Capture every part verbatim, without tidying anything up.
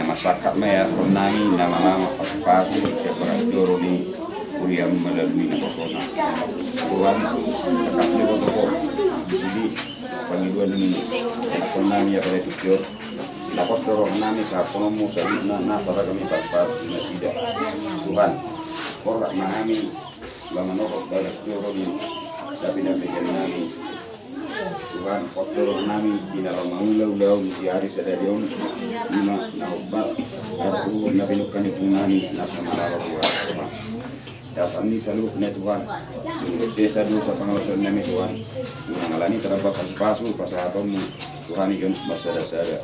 Masangkap ma i adopan nami na mangalangka pasupasu sian bagas joro ni huriaM melalui naposona. Tuhan, tetap diboto Ho. Jadi pangidoan ni adopan nami ia pada tujuan. Lapot do roha nami sahat songon muse na, na saraga ni pasupasu nasida. Tuhan, horas ma hami, ba manorhot bagas joro ni, tapi na pegan nami. Tuhan, hot do roha nami, di na laho mangula ulaon di ari sadari on, ima na hombar, adopan na pinungka ni ompu nami, na so malalo Tuhan. Dapotan ni saluhutna Tuhan, sesa dosa pangalaosion nami Tuhan, unang alani taraba pasupasu pasahatonMu Tuhan, ijon marsadasada.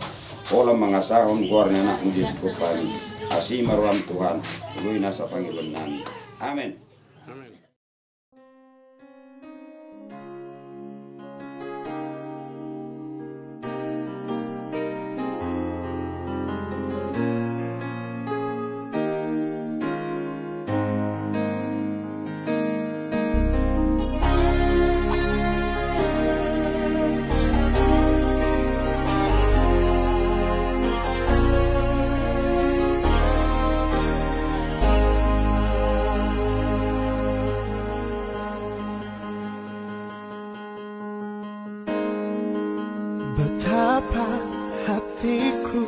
Holan mangasahon goar ni AnakMu Jesus Kristus hami. Asi ma rohaM Tuhan, tutu do i nasa pangidoan nami. Amen. Amen. Betapa hatiku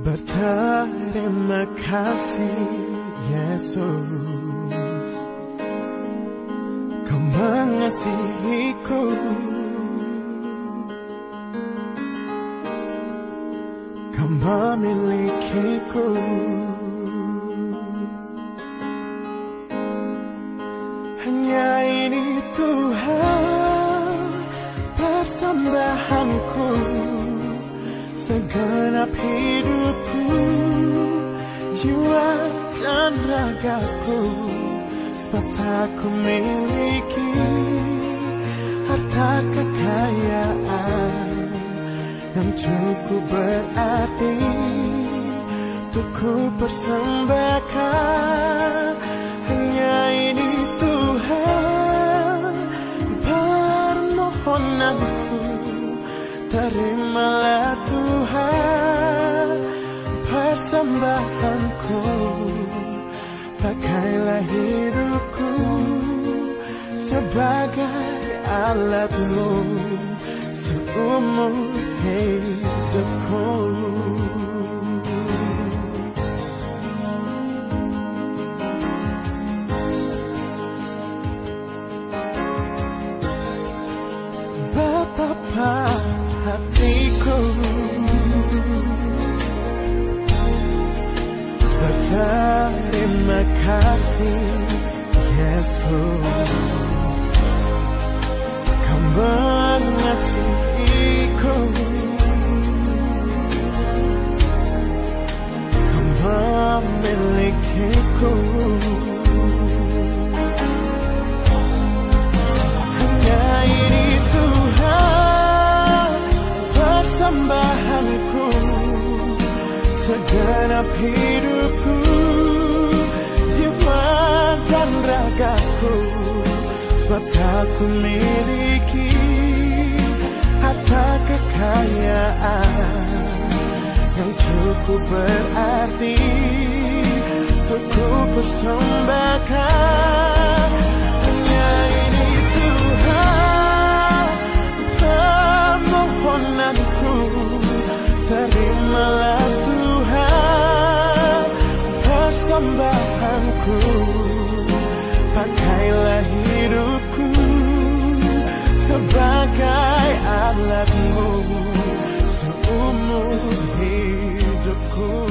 berterima kasih, Yesus, Kau mengasihiku, Kau memilikiku. Hanya ini Tuhan persembahanku, segenap hidupku, jiwa dan ragaku, sebab tak kumiliki harta kekayaan yang cukup berarti untuk kupersembahkan. Hanya ini Tuhan permohonanku, terimalah Tuhan persembahanku. Pakailah hidupku sebagai alat-Mu seumur hidupku. Betapa hatiku berterima kasih, Yesus, Kau mengasihiku, Kau memilikiku. Hanya ini Tuhan persembahanku, segenap hidupku, jiwa dan ragaku, sebab tak kumiliki harta kekayaan yang cukup berarti untuk kupersembahkan. Hanya ini Tuhan permohonanku, terimalah Tuhan persembahanku. Pakailah hidupku sebagai alat-Mu seumur hidupku.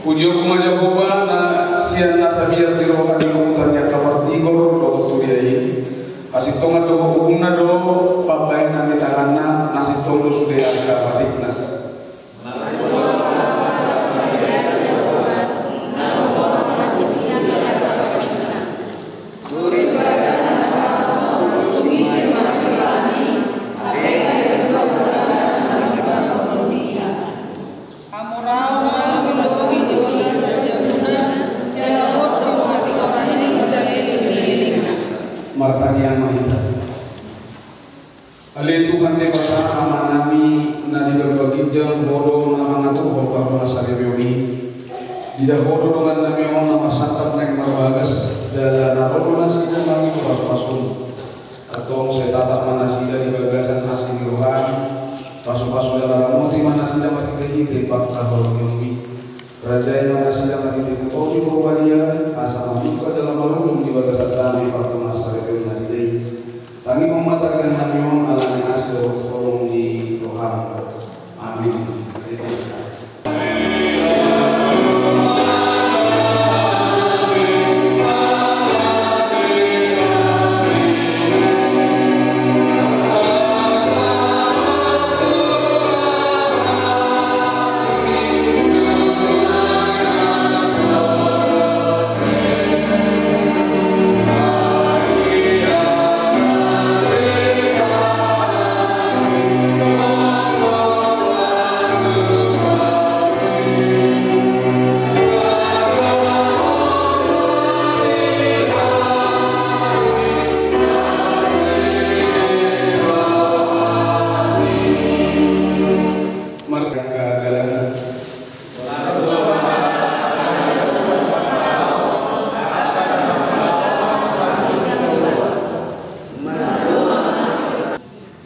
Pujionku ma Jahowa na sian na sabiar ni roha ni luhutan ni angka partigor dohot huria i. Hasintongan dohot uhumna do pambahenan ni tanganna, na sintong do sude angka patikna. Hamoraon ma lobi-lobi di bagasan jabuna, jala hot do hatigoran i saleleng ni lelengna. Martangiang ma hita. Ale Tuhan Debata Amanami na di banua ginjang, Ho do na mangaturhon pahompu na saripeon i. Dida Ho do dongannami on na marsangkap naeng marbagas, jala na ro do nasida mangido pasu-pasum. Antong sai tatap ma nasida di bagasan asi ni roham, pasu-pasu jala ramoti ma nasida marhite-hite pangkaholonganmi. Rajai ma nasida marhite tu Tondi Porbadia, asa mamungka jala marujung di bagasan damei pahompu na saripeon nasida i. Tangihon ma tangiangnami on ala ni asi dohot holong ni roham. Amin.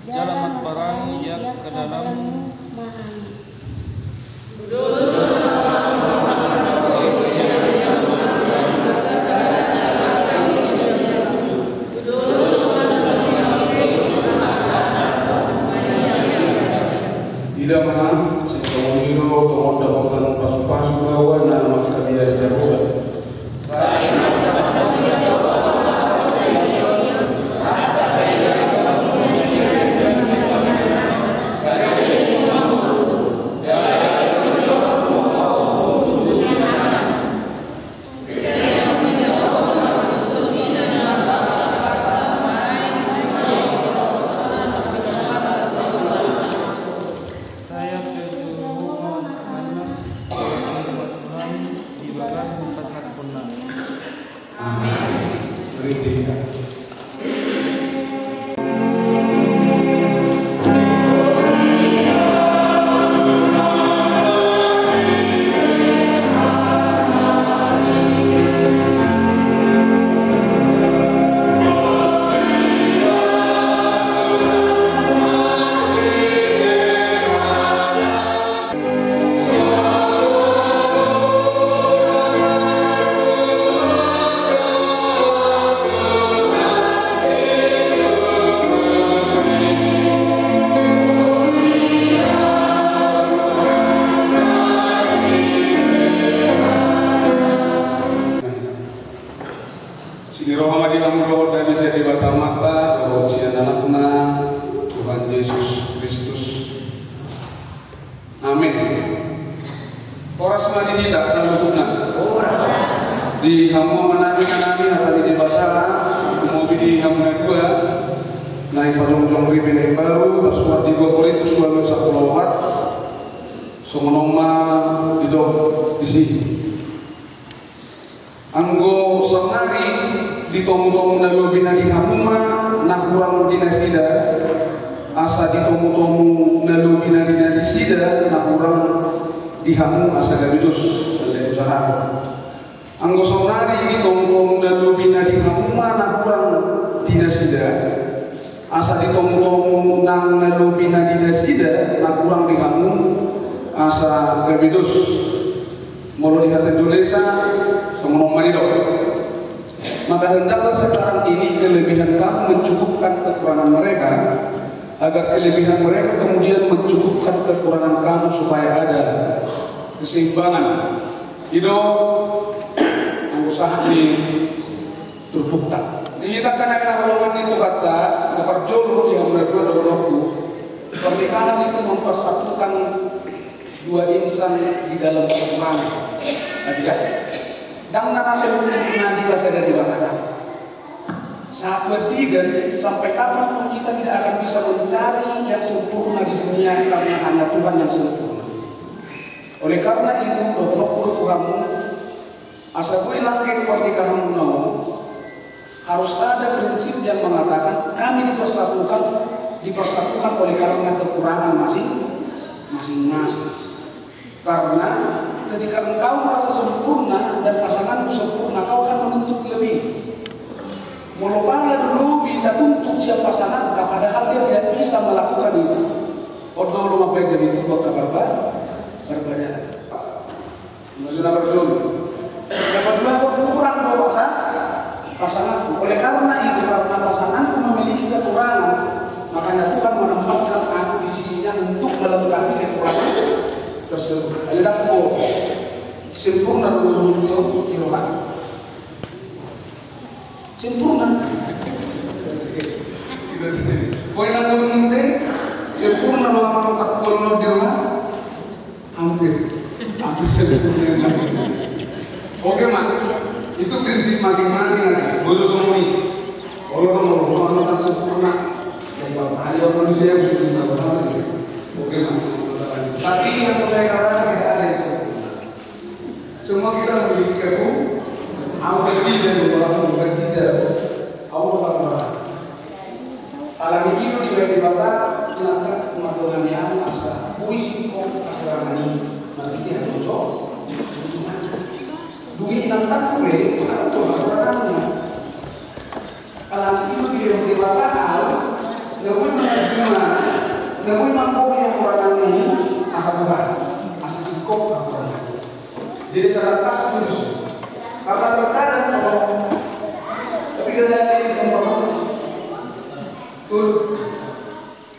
Jala marparange ia ka dalammu ma hami. Ida ma, sintongon i do tongon dapotan pasu-pasu gawa na mangkabiari Jahowa. Saya berdoa anak Tuhan di bawah empat hak pernah. Amin. Rinding. Asi ni roha ma di hamu dohot dame sian Debata Amanta dohot sian Anakna Tuhan Jesus Kristus. Amin. Horas ma di hita saluhutna. Di hamu amanami, inanami, hata ni Debata, humobi di hamu na dua, na i pajongjong ripe na imbaru, tarsurat di dua Korintus ualu sampulu opat, songon on ma didok disi. Anggo saonari ditomutomu na lobi na di hamu ma na hurang di nasida, asa ditomutomu na lobi na di nasida na hurang di hamu asa gabe dos. Alai usaha. Anggo saonari ditomutomu na lobi na di hamu ma na hurang di nasida, asa ditomutomu nang na lobi na di nasida na hurang di hamu asa gabe dos. Molo di hata Indonesia, songon on ma didok. Maka hendaklah sekarang ini kelebihan kamu mencukupkan kekurangan mereka, agar kelebihan mereka kemudian mencukupkan kekurangan kamu, supaya ada keseimbangan. I do anggo sahat ni turpukta. Di hita angka na hinaholongan ni Tuhanta, na parjolo di hamu na dua dohononku, pernikahan itu mempersatukan dua insan di dalam kekurangan. Nah, tidak? Ndang na sempurna di bahasa dari bahasa. Satu digan, sampai kapan pun kita tidak akan bisa mencari yang sempurna di dunia, karena hanya Tuhan yang sempurna. Oleh karena itu, dohononku tu hamu, asa boi langgeng pernikahanmuna on, harus ada prinsip yang mengatakan kami dipersatukan, dipersatukan oleh karena kekurangan masing, masing-masing. Karena ketika engkau merasa sempurna dan pasanganmu sempurna, kau akan menuntut lebih. Molo pala do lobi tatuntut sian pasanganta, padahal dia tidak bisa melakukan itu, on do olo mambaen gabe tubu angka barba-, barbadaan. Maksudna parjolo. Yang kedua, kau kurang do pasa-, pasanganku. Oleh karena itu, karena pasanganku memiliki kekurangan, makanya Tuhan menempatkan aku di sisinya untuk melengkapi kekurangan tersebut. Ada dak po sempurna do di roha. Sempurna. Poin na nunte, sempurna do amang tampulon di roha. Hampir. Hampir sempurna. Oke, Mak. Itu prinsip masing-masing aja. Bodo songon i. Olo do, olo do, olo do sempurna. Yang bapak ayo manusia yang sempurna. Oke, Mak. Tapi yang saya katakan tidak ada yang sempurna. Semua kita memiliki aku. Aku berbeda dengan orang, berbeda. Aku bakal marah. Alani i do dibaen Debata, inanta, mardongan ni ahu asa boi singkop hakurangan i, marhite halojo. Dung i inanta pe, ahu do hakuranganna. Alani i do dibaen Debata ahu, na boi manjalo, na boi manggohi hakurangan i, asa Tuhan, asa singkop hakurangan i. Jadi, sangat pas terus. Karena terkadang kalau, tapi kadang ini kan, Bapak, betul.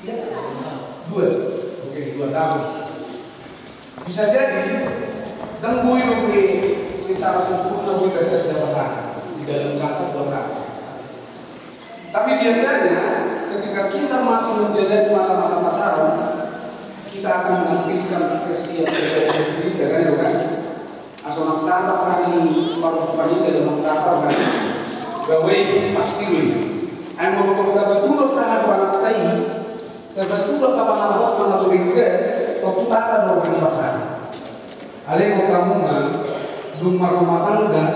Ya, dua. Oke, dua tahun. Bisa jadi, dan boi, oke, secara sempurna boi kerja di dalam sana, di dalam kantor dua tahun. Tapi biasanya, ketika kita masih menjalani masa-masa pacaran, kita akan menampilkan kebersihan dari diri kita, kan, ya, kan? Asa mangkatap hari, baru panitia dan mangkatap hari. Gawe pasti gue. Ayo, mau betul-betul tahu, tahu anak tai. Kebetulan kapan anak mana sudah, waktu tahu, mau hari pacaran. Alai utamana, dung marrumah tangga,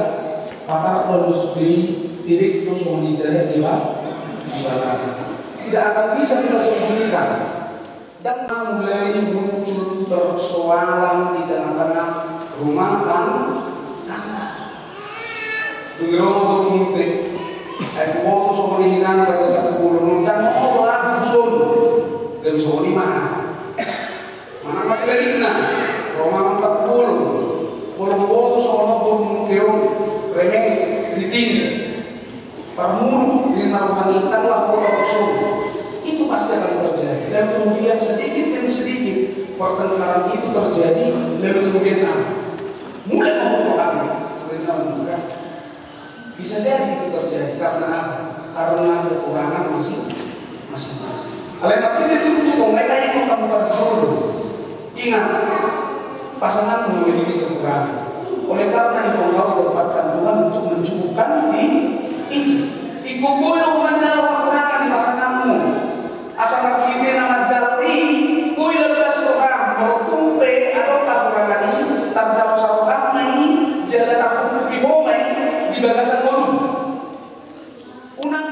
patar do sude, tirik do songon i dahe di ba-, di balakang. Tidak akan bisa kita sembunyikan. Dan mulai muncul persoalan di tengah-tengah rumah tang-, tangga. Dung i ro do mute, ai kuboto songon i hinan, bagatak kuboto nondang, oh, aku son. Dan songon i ma. Manang na sebalikna, ro ma nang tampulon, molo huboto songon on boru mute on, remeng, riting, parmuru, ninna roha ni, ndang laho huboto songon. Itu pasti akan terjadi. Dan kemudian sedikit demi sedikit pertengkaran itu terjadi, lalu kemudian apa? Mulai mau apa? Karena bukan. Bisa jadi itu terjadi karena apa? Karena kekurangan masing, masing-masing. Alai marhite turpuk on, nunga ikut kamu pada dulu. Ingat, pasanganmu memiliki kekurangan. Oleh karena itu, engkau ditempatkan Tuhan untuk mencukupkan di itu. Iko boi do manjalo kekurangan di pasanganmu. Asa marhite na manjalo i, boi las roham, molo tung pe adong hakurangan i, tarjalo saroham ma i, jala tarhumpu ho ma i di bagasan ngolum. Unang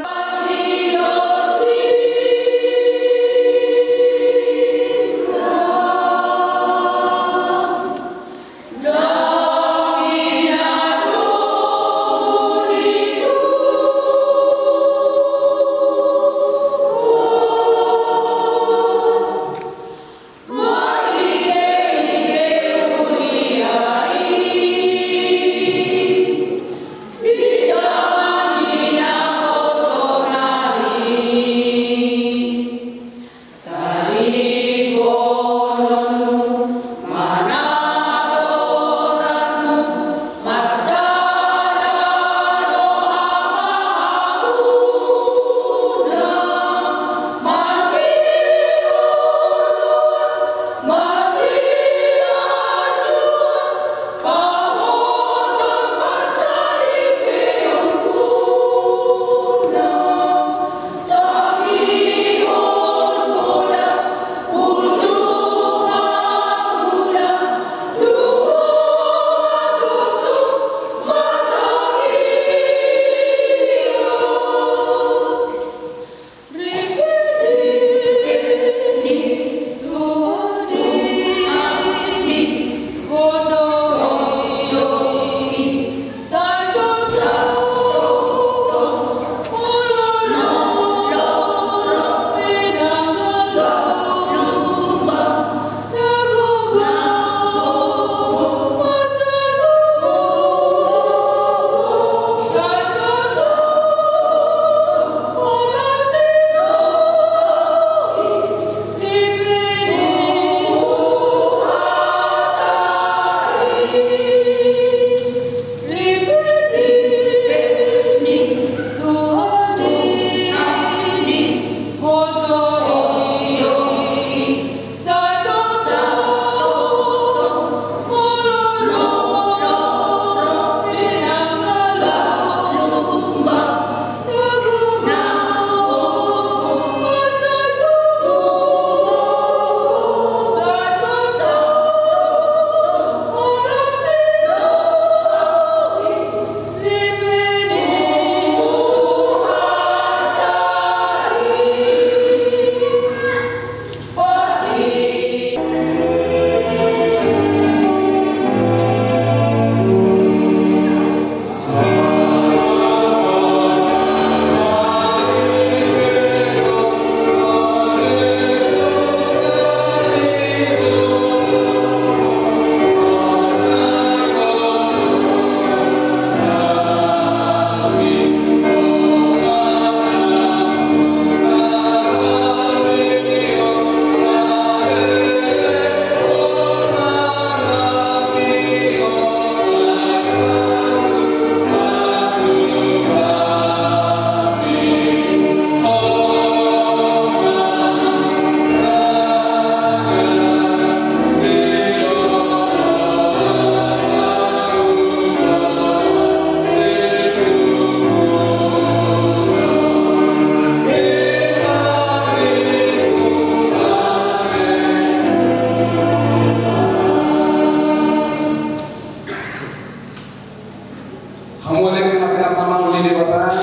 Hamu ale na pinarhamaol ni Debata,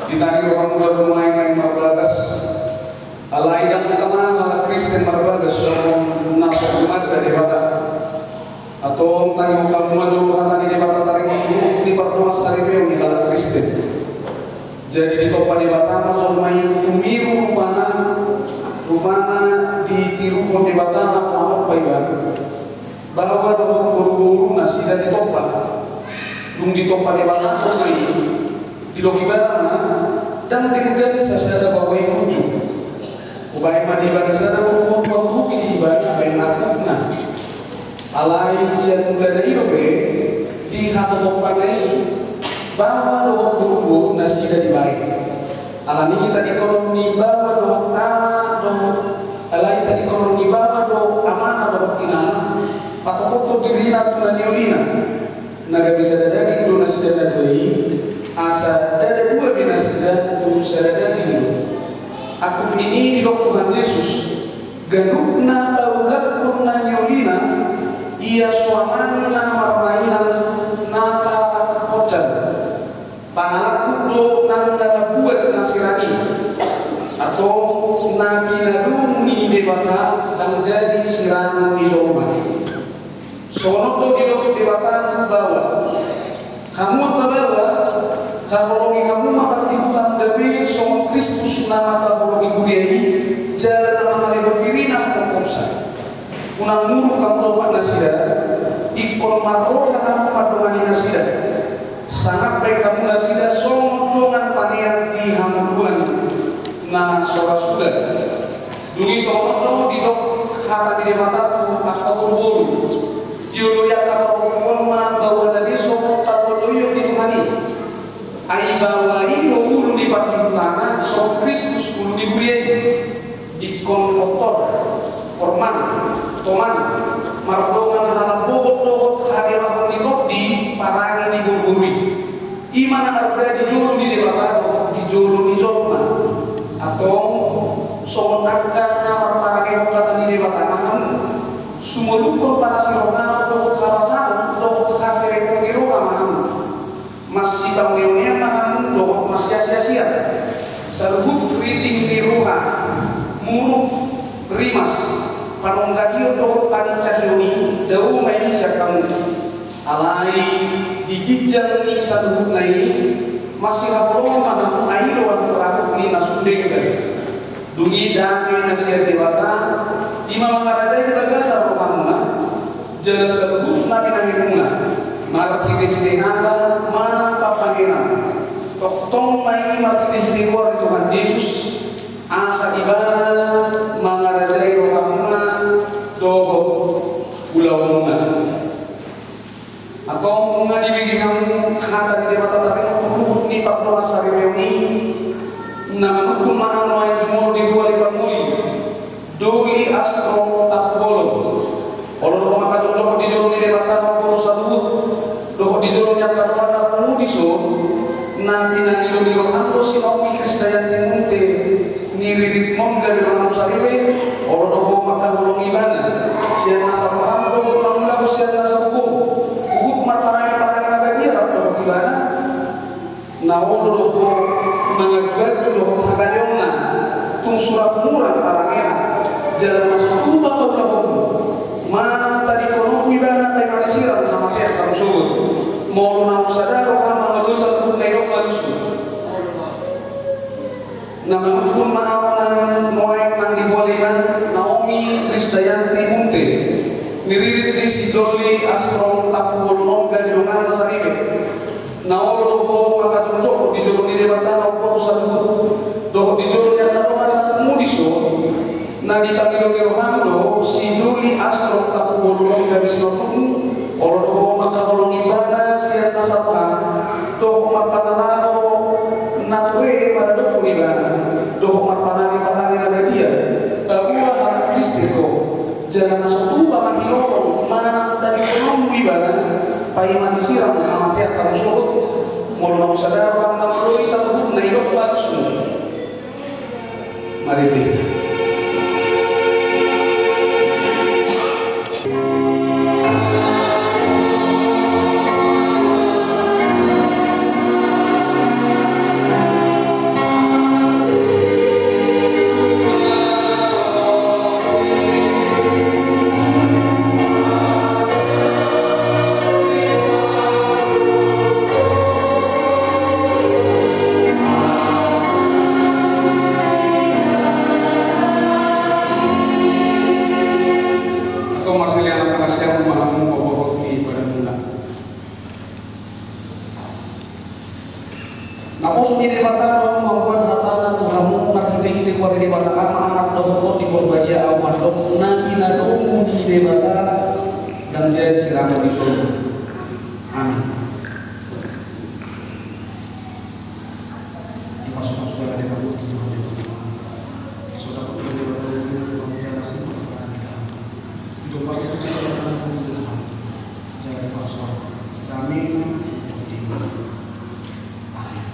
ditangi rohamuna do nuaeng naeng marbagas. Alai ndang tama halak Kristen marbagas songon na so dumanda Debata. Antong tangihon hamu ma jolo hata ni Debata taringot tu di pardongansaripeon ni halak Kristen. Jadi ditompa Debata ma jolma i tumiru rupana, rupana ditiruhon Debata laho manompa ibana. Baoa dohot boruboru nasida ditompa. Dung ditompa Debata jolma i, didok ibana ma, ndang denggan sasada baoa i punjung. Hubaen ma di ibana sada boruboru pangurupi di ibana baen angkupna. Alai sian mulana i dope, di hatotompana i, baoa dohot boruboru nasida dibaen. Alani i tadingkonon ni baoa dohot ama dohot, alai tadingkonon ni baoa do amana dohot inana, patopothon dirina tu na niolina. Na gabe sada daging do nasida na dua i, asa ndada dua be nasida, tung sada daging do. Angkup ni i didok Tuhan Jesus, ganup na paulakkon na niolina, ia so amani na marmainan na pahalangkuphonsa. Pangalangkup do nang na mambuat na sirang i. Antong na pinadomu ni Debata ndang jadi sirang ni jolma. Songon on do didok Debata tu baoa. Hamu angka baoa, haholongi hamu ma pardihutam dambe songon Kristus na mangkaholongi huria i, jala na mangalehon dirina mangkophonsa. Unang muruk hamu dompak nasida, ingkon marroha hamu mandongani nasida. Sangap baen hamu nasida songon dongan panean di hangoluan na so ra suda. Dung i songon on do didok hata ni Debata tu angka boruboru. Dioloi angka parompuan ma baoa na be so taroloion di Tuhan i. Ai baoa i do ulu ni pardihutana, songon Kristus ulu ni huria i. Ingkon otor, hormat, toman, mardongan halambohon dohot hademahon ni tondi parange ni boruboru i. I ma na arga di jolo ni Debata dohot di jolo ni jolma. Antong songon angka na marparangehon hata ni Debata ma hamu. Sumolukhon parasi roha dohot hapasangon dohot haserepon ni roha ma hamu. Masipaneoneon ma hamu dohot masiasiasian. Saluhut riting ni roha, muruk, rimas, panonggahion dohot paninsahion i, dao ma i sian hamu. Alai di ginjang ni saluhutna i, masihaholongan ma hamu, ai do hamu rahut ni na so denggan. Dung i dame na sian Debata, i ma mangarajai di bagasan rohamuna, jala saluhut na binahenmuna, marhitehite hata manang pambahenan. Tongtong ma i marhitehite goar ni Tuhan Jesus, asa ibana mangarajai rohamuna dohot ulaonmuna. Antong nunga dibege hamu hata ni Debata taringot tu luhut ni pardongansaripeon i, na manungkun ma ahu nuaeng jumolo di hua Lipanguli, Doli Asrong Tampubolon. Olo do ho mangkajongjong di jolo ni Debata na umboto saluhut, dohot di jolo ni angka dongan na pungu dison, na pinangido ni roham do si Naomi Krisdayanti Munte, Ni ririt mon gabe dongan saripe, olo do ho mangkaholongi ibana. Sian nasa roham dohot mangulahon sian nasa ugom, huhut marparange-parange na badia rap dohot ibana. Na olo do ho manganju-anju dohot hagaleonna, tung sura humurang parangena, jala na so tupa paulahonmu. Manang tadingkononmu ibana paima disirang hamatean hamu sogot. Molo naung sada roham mangalului saluhut na nidok alusmu. Na manungkun ma ahu nang nuaeng nang di hua Lipanguli, Naomi Krisdayanti Munte, ni ririt ni si Doli Asrong Tampubolon on gabe donganna saripe. Na olo do ho mangkajongjong di jolo ni Debata na umboto saluhut, dohot di jolo ni angka dongan na pungu dison. Na dipangido ni roham do si Doli Asrong Tampubolon on gabe sinondukmu, olo do ho mangkaholongi ibana sian nasa roham, dohot marpangalaho na ture maradophon ibana, dohot marparange-parange na badia, paboa halak Kristen do, jala na so tupa ma hinorhon manang tadingkononmu ibana, paima disirang hamatean hamu sogot. Molo naung sada roham na mangalului saluhut na nidok alusmu. Mari berita. Pos ni Debata do mamboan hatana tu hamu marhitehite goar ni Debata Ama, Anak dohot Tondi Porbadia, ahu mandok na pinadomu ni Debata ndang jadi sirangon di jolma. Amin. Dipasupasu jala dipangurus Tuhan Debata. Saudara Tuhan Debata, Tuhan jala simpan Tuhan kita. Hidup pasti kita akan Tuhan. Jala dipasupasu. Damina untuk di mana. Amin.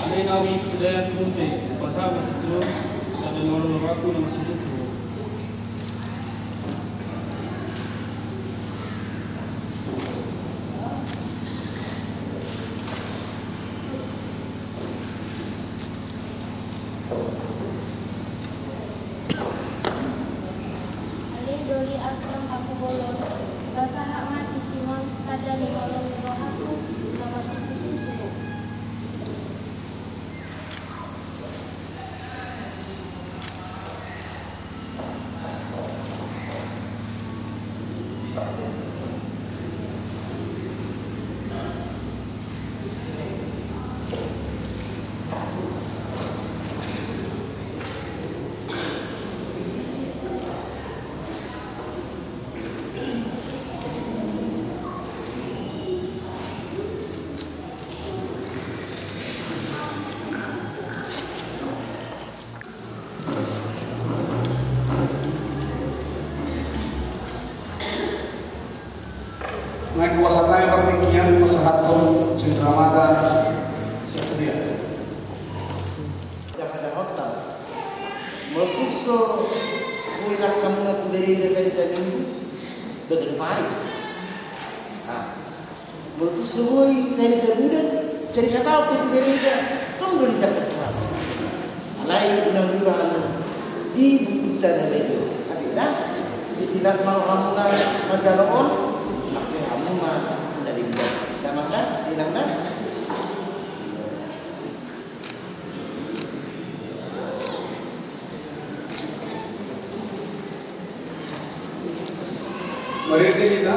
Alai nawi pelean pun pe, pasama tutu, ada nolong aku nama situ. Ale doli Aston, aku bolon, pasahat ma cicingmon, tanda ni holong ni rohangku, na masitutu tu ho. Naeng hupasahat hami partingkian pasahathon sendramata. Siap dia. Jaha-jaha hotang. Molo tung so boi nangkamuna tu bereda sahali saminggu, bagaimana? Nah. Molo tung so boi sahali sabulan, sahali sataon pe tu bereda, tong do dijangkon Tuhan. Alai unang dulu hami di buku tanda bejo. Ate da, di tilas mau hamu na manjalo on, makke hamu ma na denggan. Damang da, inang da. Mari kita.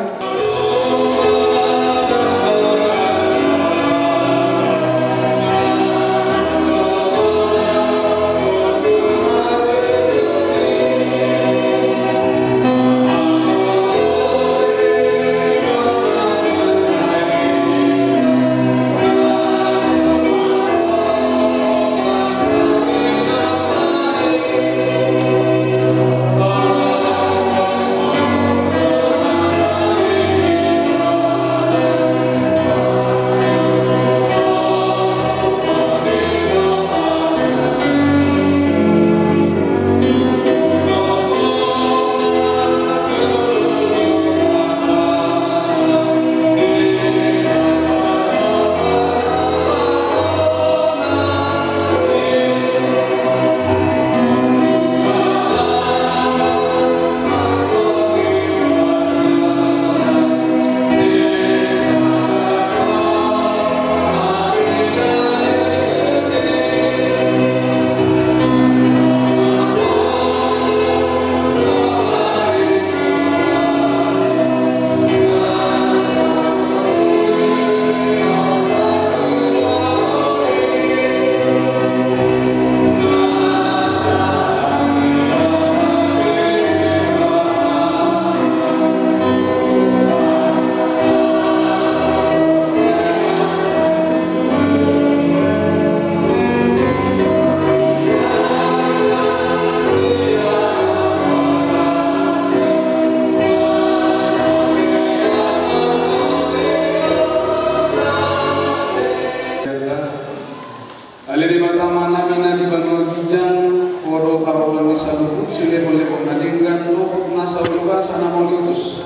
Ale Debata Amanami na di banua ginjang, Ho do haroroan ni saluhut silehon-lehon na denggan dohot na saur ni basa na mauliutus.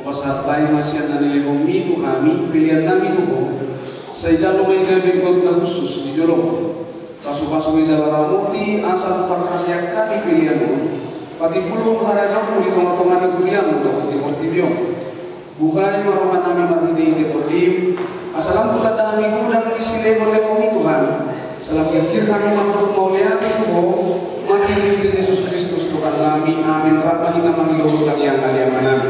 Hupasahat hami ma sian na nilehonMi tu hami peleannami tu Ho. Sai jalo ma i gabe goar na hushus di jolom. Pasupasu i jala ramoti asa huparhaseang hami pelean on patimbulhon harajaonMu di tonga-tonga ni huriaM dohot di portibi on. Buhai ma rohanami marhite-hite TondiM, Salam hutanda hami godang di silehon-lehonMi Tuhan. Salam girgir hami mandok mauliate tu Ho, marhitehite Jesus Kristus Tuhannami. Amin. Rap ma hita mangido tangiang ale Amanami.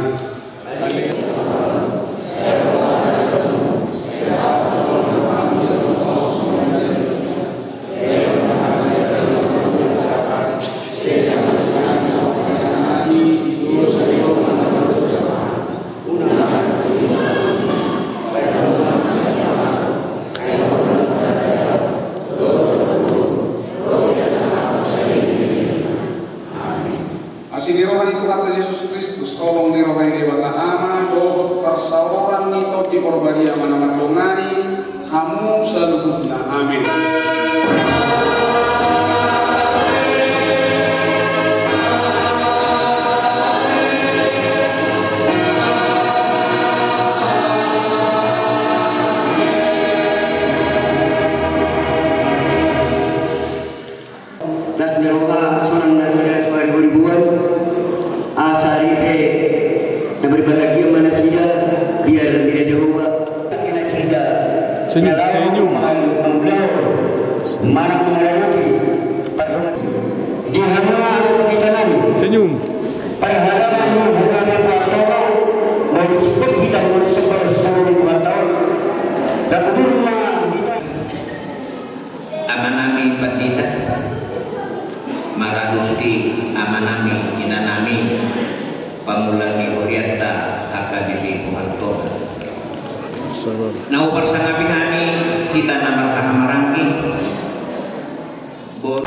Asi ni roha ni Tuhanta Jesus Kristus, holong ni roha ni Debata Ama, dohot parsaoran ni Tondi Porbadia ma na mandongani hamu saluhutna. Amin. Las ni roha sonang nasida so haribu-ribuan, asa rite na berbahagia ma nasida, biar dira Jahowa. Nasida. Senyum, senyum. Manang mangulahon, manang mangaradoti. Di hamu ma hita nami. Senyum. Parhadangan ni hita nami, Tuhan Tuhan. Mau disebut hita mau sebut seluruh Tuhan Tuhan. Dapat rumah hita. Amanami Pandita, maralus di amanami, inanami, pangula ni hurianta H K B P Puhantoran. Na huparsangapi hami, hita na marhahamaranggi. Bo-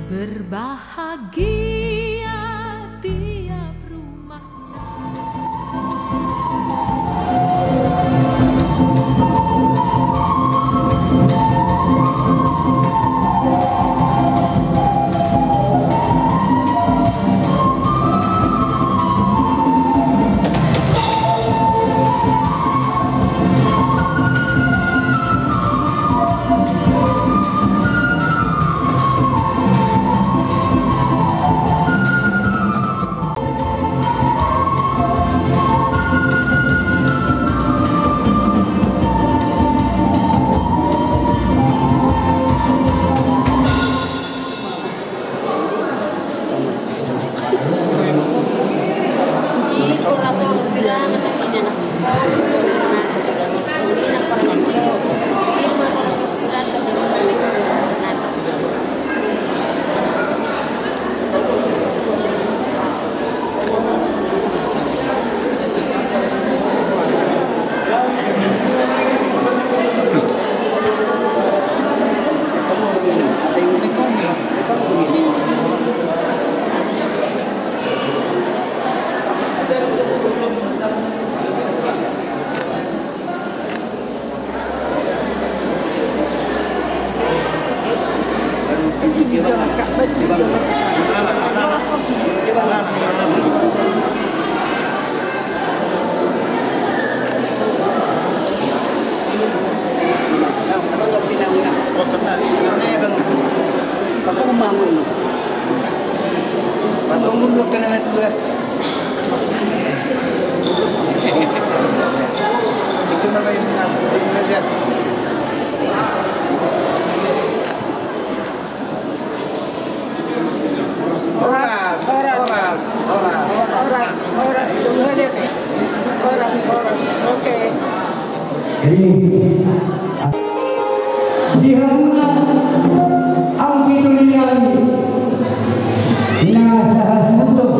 Berbahagia tiap rumah. Horas, horas, horas, horas, horas, horas, horas, oke. Jadi, di hamuna anggi doli nami na sahasuhuton,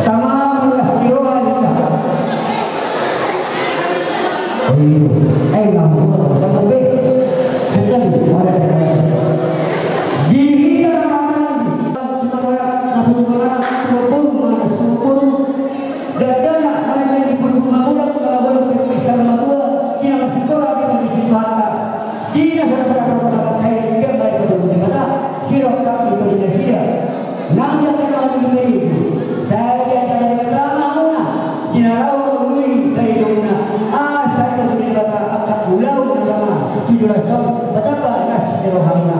tama marlas ni roha ninna. Oh, iyo. Eh, nggak mau, nggak mau, be. Setan, mana dia? Di hita, masuk mana, masuk mana, Dakdanak, main-main di purpura, mangulak, mangulak, mangulak, di na masikola, di na masikola. Di na sada-sada rongkap, sai dia balik ke rumah Debata, sirongkap di toli nasida. Nang dia kan maju di meribu. Sai dia jalan Debata, mangona. Di na laho lui, kali domuna. Ah, sai dia toli Debata, angka ulaon na tama. Tujuh rason, betapa nas di rohamuna.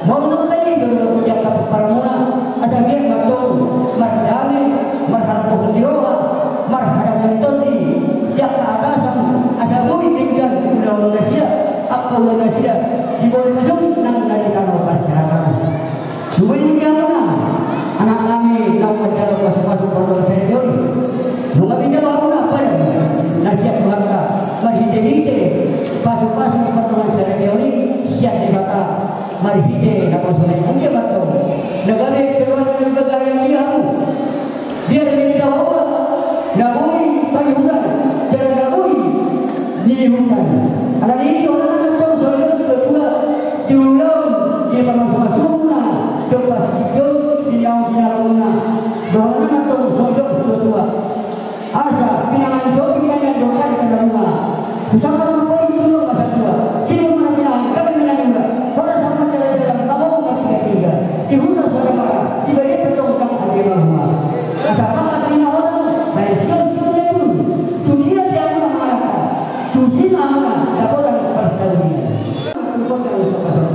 Molo nunga i do di angka pomparanmuna, asa giot ma antong mardame, marhalambuhon ni roha, marhadamion tondi, di angka atasan, asa boi denggan ulaon nasida, angka ulaon nasida, di boli masuk nang na di tano parserahan. Sude i di hamuna, anak nami naung manjalo pasu-pasu pardongan sadari on. Nunga manjalo hamuna padan, na sian Tuhanta, marhite-hite pasu-pasu pardongan sadari on, sian Debata. Marhite na poso ni anggia bato. Na gabe keluarga na gabe bahagia hamu. Biar ni dawa na boi paihutan, jala na boi nihutan. Alani i dohonon nami antong songon didok tua-tua, di ulaon ni pamasu-masumuna, dompak sitio di naung di na laona. Dohonon nami antong songon didok tua-tua. Asa pinangan sopi kami andok ari kada dua. Husangkap ma poin tolu masa dua. Sidung ma na pinangan kami na niula. Horas ma na jalan-jalan mangolu martiga-tiga. Di huta Soda Bara, di balian petong tang age mahua. Asa pangkat ni na horas, baen sion-sion na dulu. Tu dia dia muna mangalahkan. Tu si ma muna dapotan parsaulian. Tu kota usok-usok.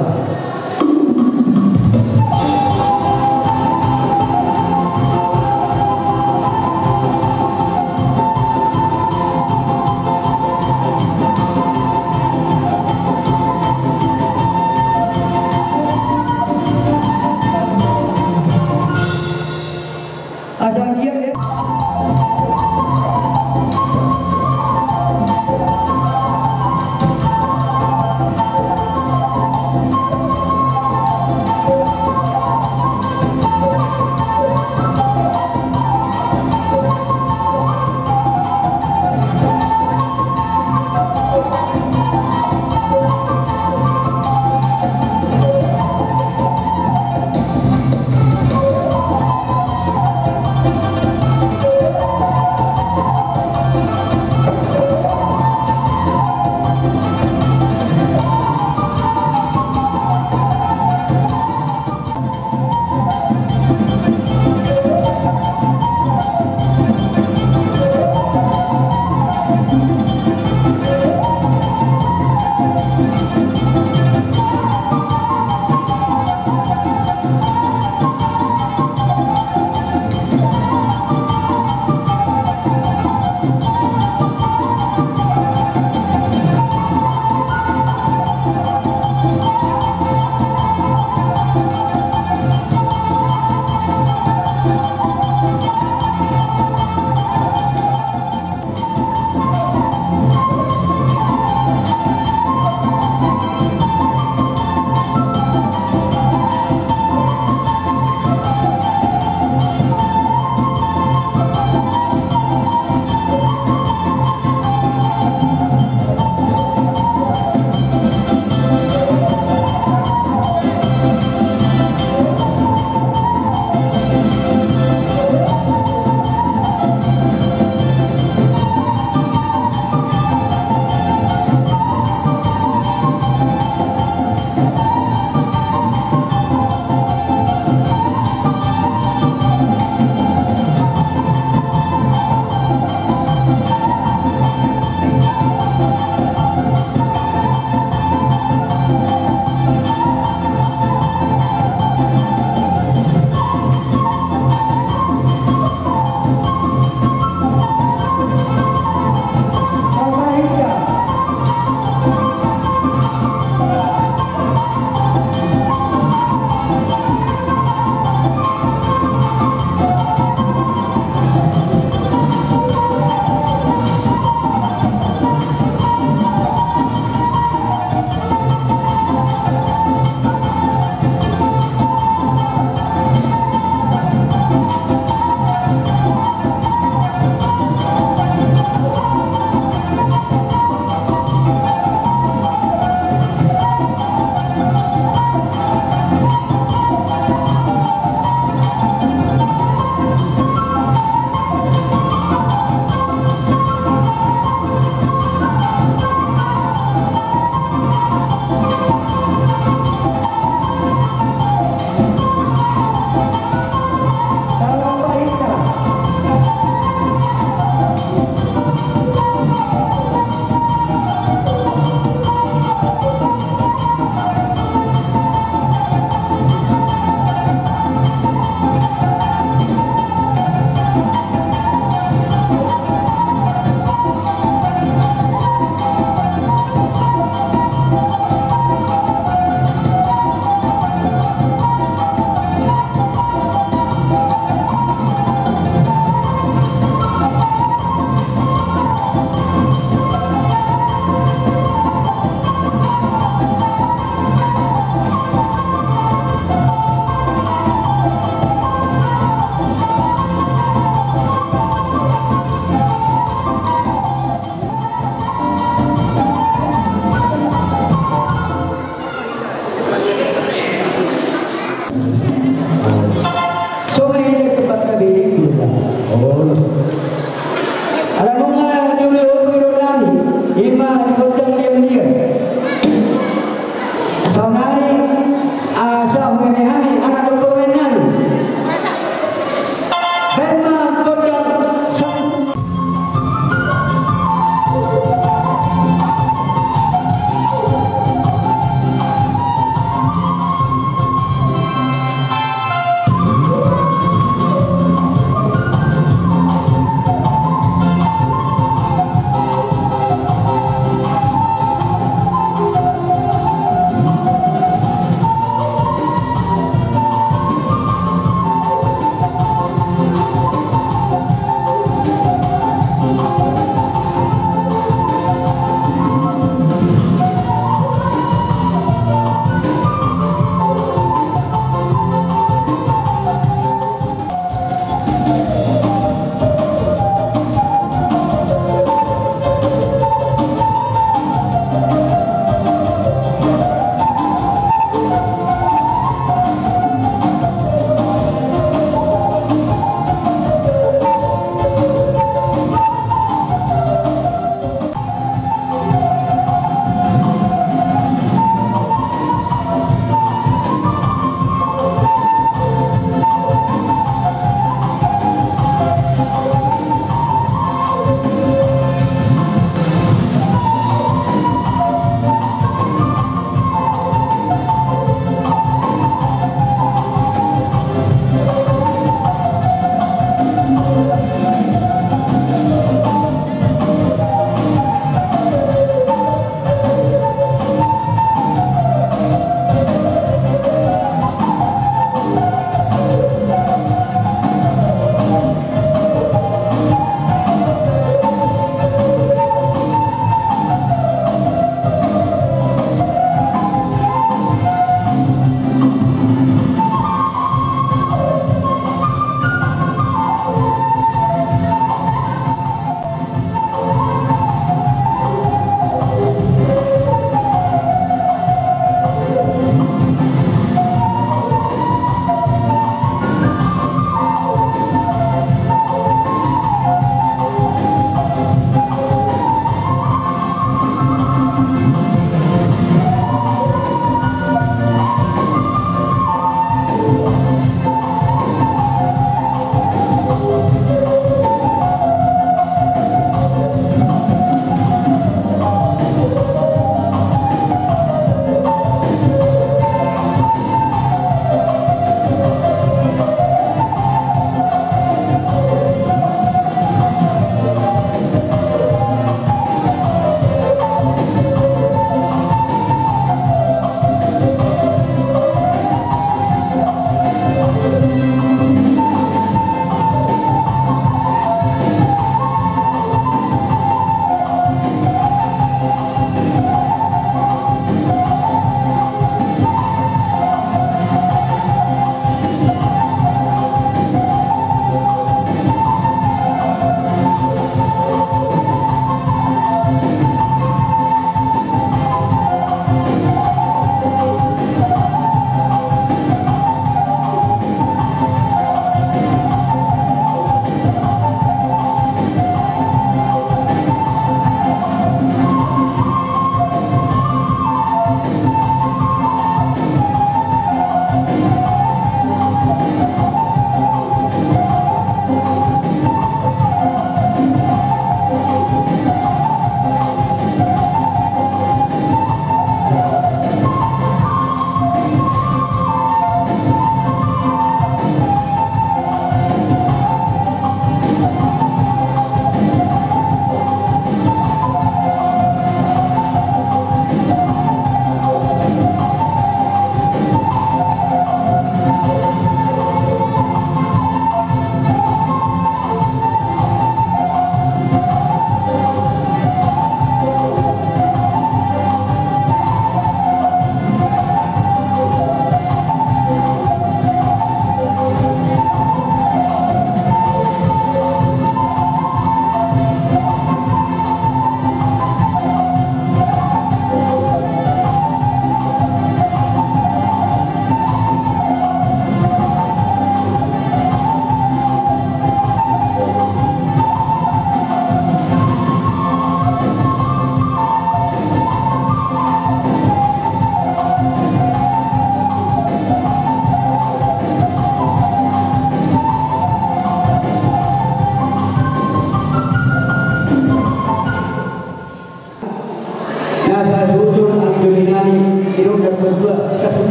Songon i di tempat kami di Kuta. Oh. Ala nunga diulihon do nami, ima di gondang diam-diam. Saonari, asa humehe hami anak dohot parumaen nami. Baen ma gondang.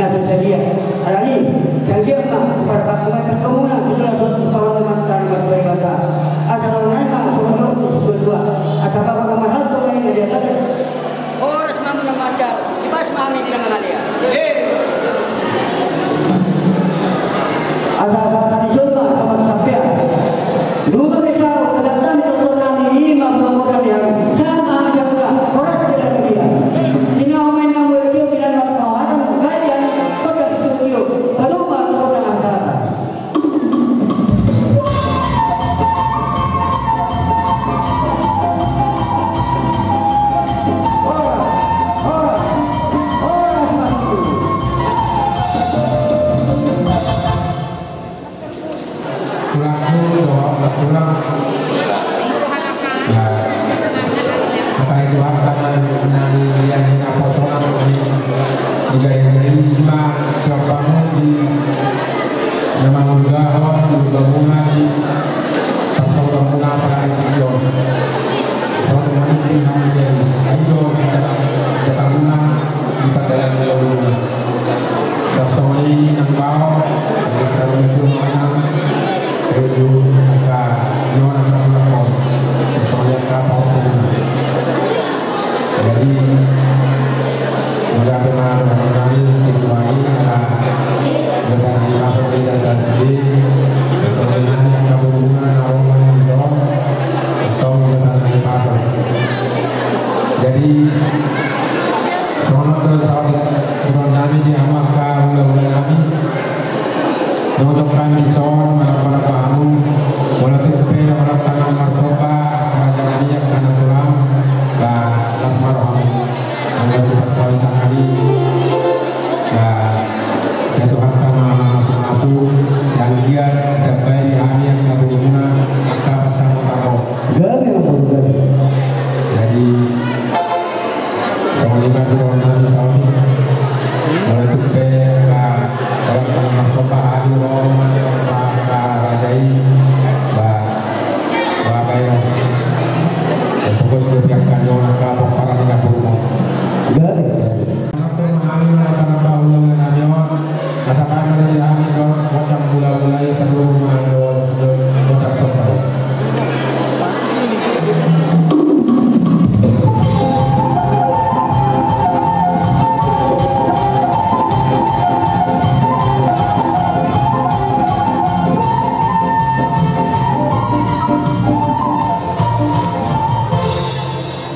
Asa sadia, alani, sadia ma, parpangkuman parkamuna, itulah suatu pangalaman tadi buat Debata. Asa naung naeng ma, songon dohot ni situa-tua, asa bapak pamarhalto ma i na di atas. Horas ma muna manjalo, ibas ma hami di na mangalea. Asa, asa, asa ni sulma, asa mangkampea. Nunga be saut, asa tani doktor nami, ima bulan kota ni hami. Sama hami saudara, horas jalan dia. Tina omai namu itu, tina mat mawatan, gadian, kota studio, paluma, kota asal. Tulangku dohot tulang. Ya. Maka itu hak tangan nang yang naposo nang di, di gaya ini lima siapa mau di nama muda, muda bunga di pasal bangunan pada hari itu. Soal mandi nang di ayo kita kita guna di padalan di laut. Sasongon i nang bao, di sarung itu manang, itu angka nona nang bao. Sasongon i angka bao. Jadi, mudah-mudahan teman-teman kami, tim lain, angka biasa nang apa tidak jadi, sasongon i angka hubungan aroma yang dong, atau biasa nang apa. Jadi, songon on do saotik suruan nami di hamu angka hulahula nami. Nunga hami dison, manang-manang hamu. Molo tung pe, molo tangan marsomba, raja nami angka na tulang. Ba, las ma rohamu. Angka sifat kualitas nami. Ba, sai Tuhanta ma na mamasu-masu, sai anggiat ditambai di hami angka hubungan, angka pansarian. Gabe ma boru gabe. Jadi, songon i ma suruan nami saotik. Molo tung pe, ba, molo tangan marsomba hami ro, manang-manang raja i, ba, ba, baen. Fokus do piak kan nona angka pomparan ni na boru. Gabe, gabe. Molo tung pe hami manang-manang hulahula nami on. Asa baen ma di hami dohot gondang mula-mula i, tarlumobi ma dohot gondang somba i.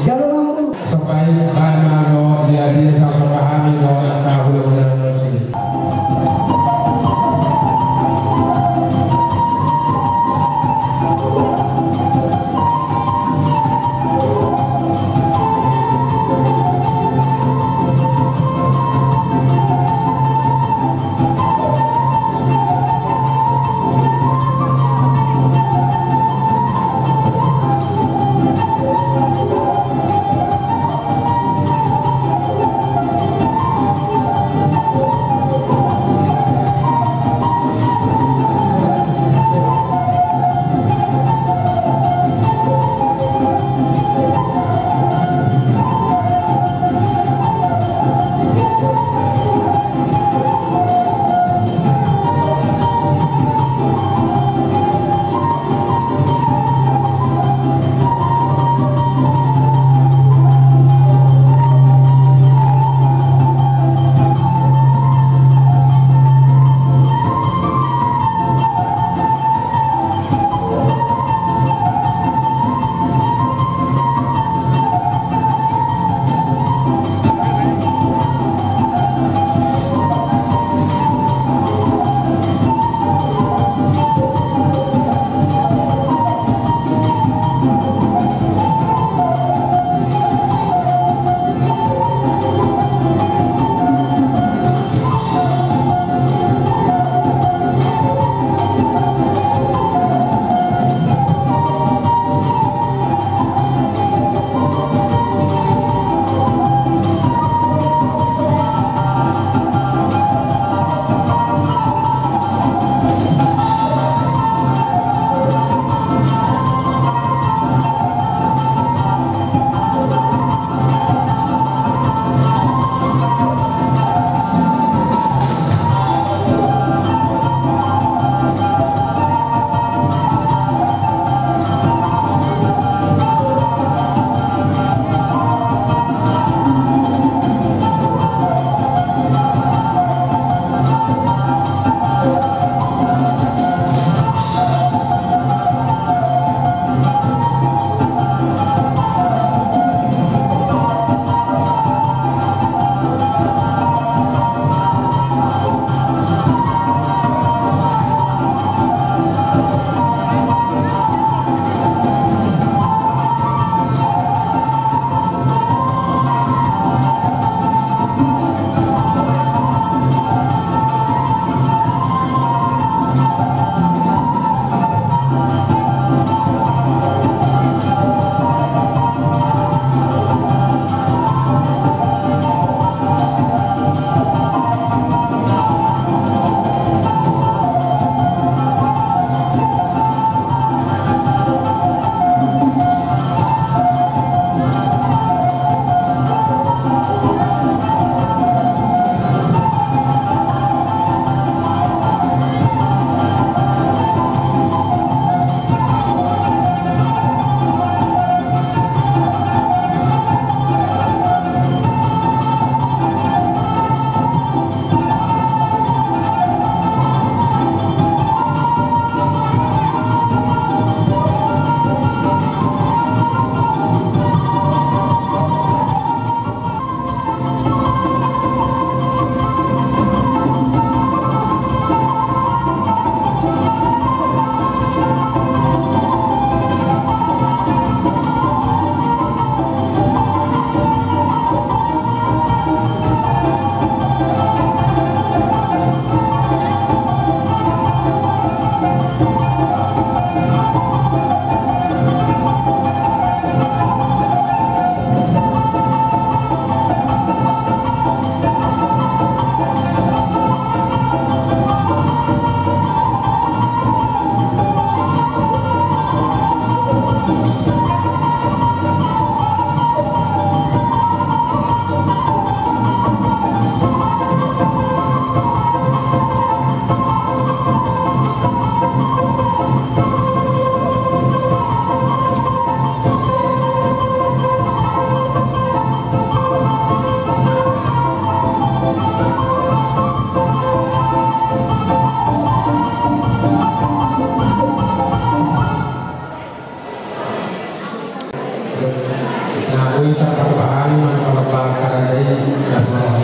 Jalo mampu. Sobai baen ma do dia dia sama pahami do angka hulahula nami.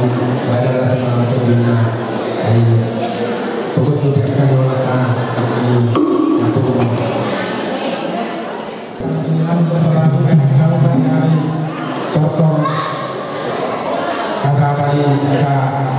Badan rasa malam terdina. Ayo. Fokus untuk akan orang. Ayo. Aku. Tortor. Kasabari. Ka.